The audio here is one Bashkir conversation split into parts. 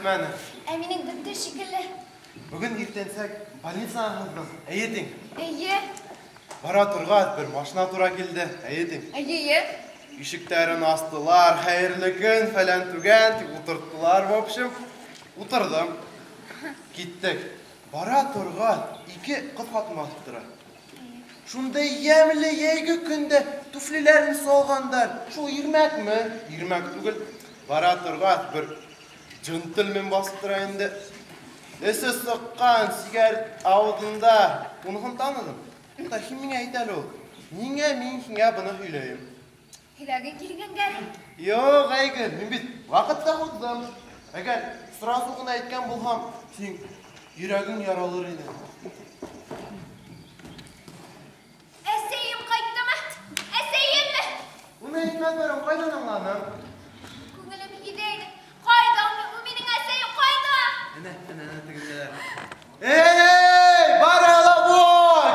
бөтмәне. Ә минең бөттө шикелле. Бүген иртәнсәк больницаға һыҙҙым. Әйе тиң. Әйе. Бара торгач, бер машина тура килде. Әйе тиң. Әйе. Ишекләрен астылар, хәерле көн, фәлән түгән, дип утырттылар, в общем. Утырдым. Киттек. Бара торгач, ике кыз хатын басып тора. Шундай ямьле йәйге көндә туфлиләрен салгандар. Шул ирмәкме? Ирмәк түгел. Бара торгач, бер джентльмен басып тора инде. Эсе сыккан, сигарет авызында. Уныһын таныдым. Тукта, һин миңа әйт әле ул. Ниңә мин һиңә быны һөйләйем? Һөйләгең килгәнгә. Юк, Айгөл, мин бит вакытта уздым. Әгәр сразу гына әйткән булһам, син йөрәгең яралыр иде. Әсәем кайттымы? Әсәемме? Уны әйтмәделәр, кайдан аңладың? Күңелем һиҙә ине. Ҡайҙа ул минең әсәйем, ҡайҙа? Әнә, әнә, әнә тегендәләр. Эй, бар алабу,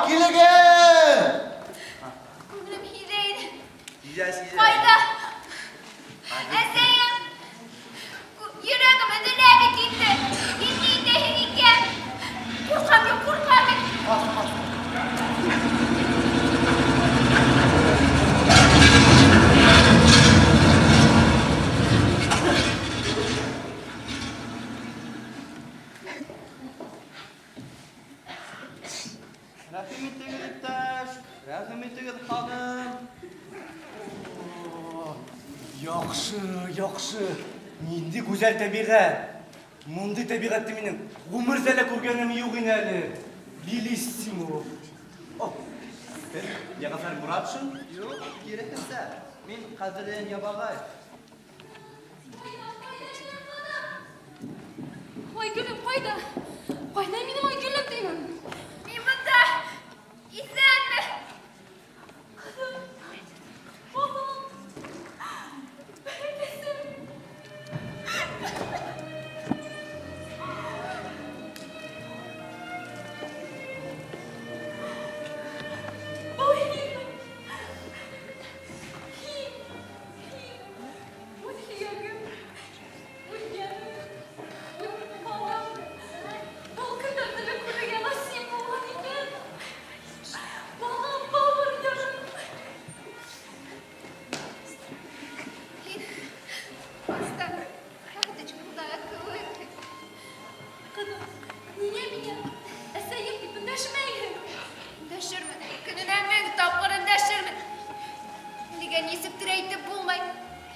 килегеҙ! Күңелем һиҙә ине. Сизә, сизә. Ҡайҙа? Әсәйем! Йөрәгем өҙөлә бит инде. Һин ни итәһең икән? Ҡурҡам юҡ, ҡурҡам бит. Бас, бас. Рәхим итегеҙ, иптәш, рәхим итегеҙ, ханым. Яҡшы, яҡшы. Ниндәй гүзәл тәбиғәт. Мондый тәбиғәтте минең ғүмерҙә лә күргәнем юҡ ине әле. Белиссимо. О, һеҙ Йәғәфәр Моратшин? Юҡ, киреһенсә, мин Ҡәҙерле Ябағай. Айгөлем ҡайҙа? Ҡайҙа минең Айгөлөм тимен? Мин бында. Иҫәнме? Ҡыҙым. Балам. Бәләкәсем. Был һинме? Һин. Һин. Үҙ һөйәгем. Үҙ йәнем. Үҙ балам. Был көндәрҙе лә күрергә насип булған икән. Балам, бауыр ярым. Һин аста карточкаңдағы кеүек. Ҡыҙым, ниңә миңә әсәйем тип өндәшмәйһең? Өндәшермен. Көнөнә мең тапҡыр өндәшермен. Әлегә нисектер әйтеп булмай.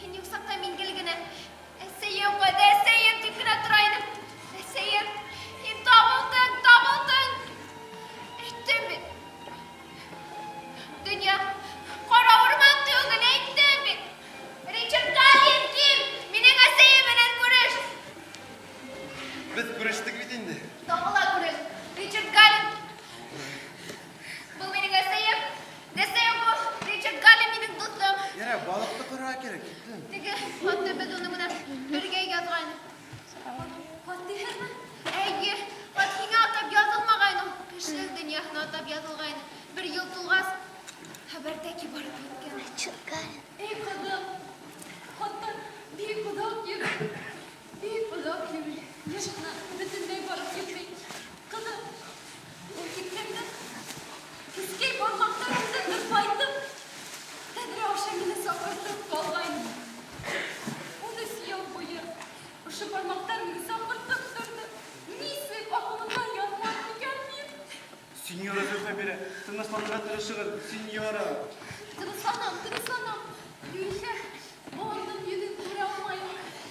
Һин юҡ саҡта мин гел генә әсәйем ҡайҙа, әсәйем тип кенә тора инем. Әсәйем, һин табылдың, табылдың. Әйттем бит. Донъя ҡара урман түгел, әйттем бит. Ричард Галлин кил, минең әсәйем менән күреш. Беҙ күрештек бит инде. Тағы ла күреш. Ричард Галлин. Был минең әсәйем. Әсәйем был. Ричард Галлин минең дуҫым. Ярай, балыҡты ҡарарға кәрәк, киттем. Теге хатты беҙ уның менән бергә яҙғайныҡ. Хат тиһеңме? Эйе, хат һиңә атап яҙылмағайны. Кешелек донъяһына атап яҙылғайны. Бер йыл тулғас, хәбәр тәки барып еткән. Эй, ҡыҙым, хаттар бик оҙаҡ йөрөй. Бик оҙаҡ йөрөй. Йыш ҡына бөтөнләй барып етмәй. Ҡыҙым, ул киткәндә кескәй бармаҡтарымды тырпайтып, тәҙрә аша мине саҡыртып ҡалғайны. 13 йыл буйы ошо бармаҡтар мине саҡыртып торҙо. Нисек аҡылымдан яҙмаҫ икән мин? Сеньора Зөлхәбирә, тынысланырға тырышығыҙ, сеньора. Тынысланам, тынысланам. Юғиһә, баламдың йөҙөн күрә алмайым.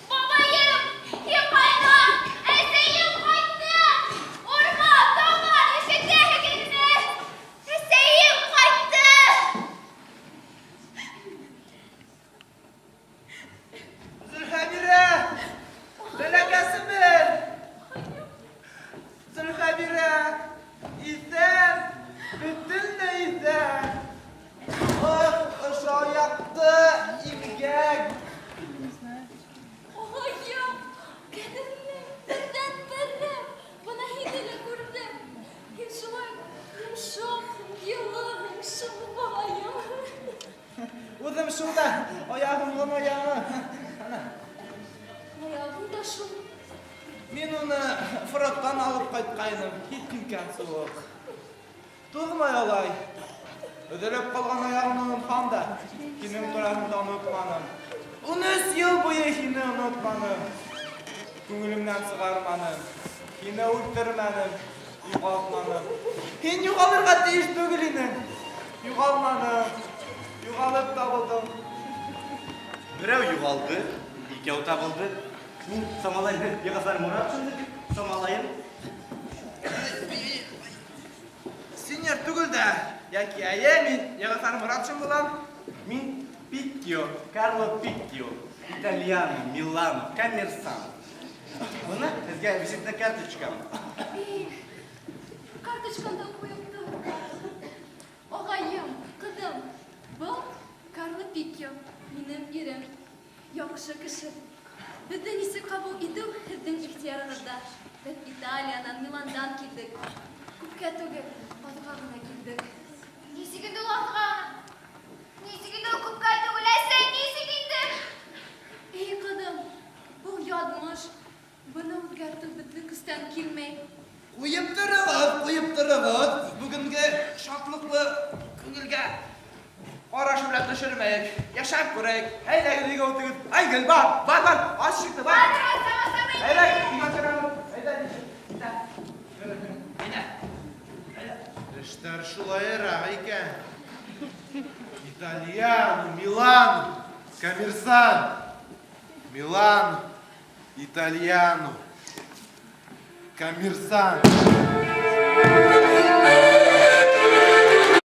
Бабайым, һин ҡайҙа? Әсәйем ҡайтты! Урман, таулар, ишетәһегеҙме? Әсәйем ҡайтты! Зөлхәбирә! Бәләкәсебеҙ! Зөлхәбирә! Иҫән! Бөтөнләй иҫән! Ах, ошо аяҡты имгәк! Ағайым, ҡәҙерлем, берҙән-берем, бына һине лә күрҙем. Һин шулай йомшаҡ, йылы, шул ағайым. Үҙем шул да, аяғым ғына яңы. Аяғың да шул. Мин уны фронттан алып ҡайтҡайным, һиҫкәнгән кеүек. Түҙмәй алай. Өҙөлөп ҡалған аяғымды онотһам да, һинең тураһында онотманым. 13 йыл буйы һине онотманым. Күңелемдән сығарманым. Һине үлтермәнем, юғалтманым. Һин юғалырға тейеш түгел инең. Юғалманым. Юғалып табылдың. Берәү юғалды, икәү табылды. Мин самалайым, Йәғәфәр Моратшинды тип самалайым. Сеньор түгел дә, йәки әйе, мин Йәғәфәр Моратшин булам. Мин Пиккио, Карло Пиккио, Итальяно, Милано, коммерсант. Бына һеҙгә визитная карточкам. Эй, карточкамды ҡуйып тор. Ағайым, ҡыҙым, был Карло Пиккио, минең ирем. Яҡшы кеше. Беҙҙе нисек ҡабул итеү һеҙҙең ихтыярығыҙҙа. Беҙ Италиянан, Миландан килдек. Күпкә түгел, аҙға ғына килдек. Нисек инде ул аҙға ғына? Нисек инде ул күпкә түгел, әсәй, нисек инде? Эй, ҡыҙым, был яҙмыш. Быны үҙгәртеү беҙҙең көстән килмәй. Ҡуйып тороғоҙ, ҡуйып тороғоҙ. Бөгөнгө шатлыҡлы күңелгә ҡара шөмлә төшөрмәйек. Йәшәп күрәйек. Әйҙәгеҙ өйгә үтегеҙ. Айгөл, бар, бар, бар. Ас ишекте, бар. Әйҙә, өйгә керәбеҙ. Әйҙә, әйҙә. Әйҙә. Эштәр шулайыраҡ икән. Итальян, Милан, коммерсант. Милан, Итальяну, коммерсант.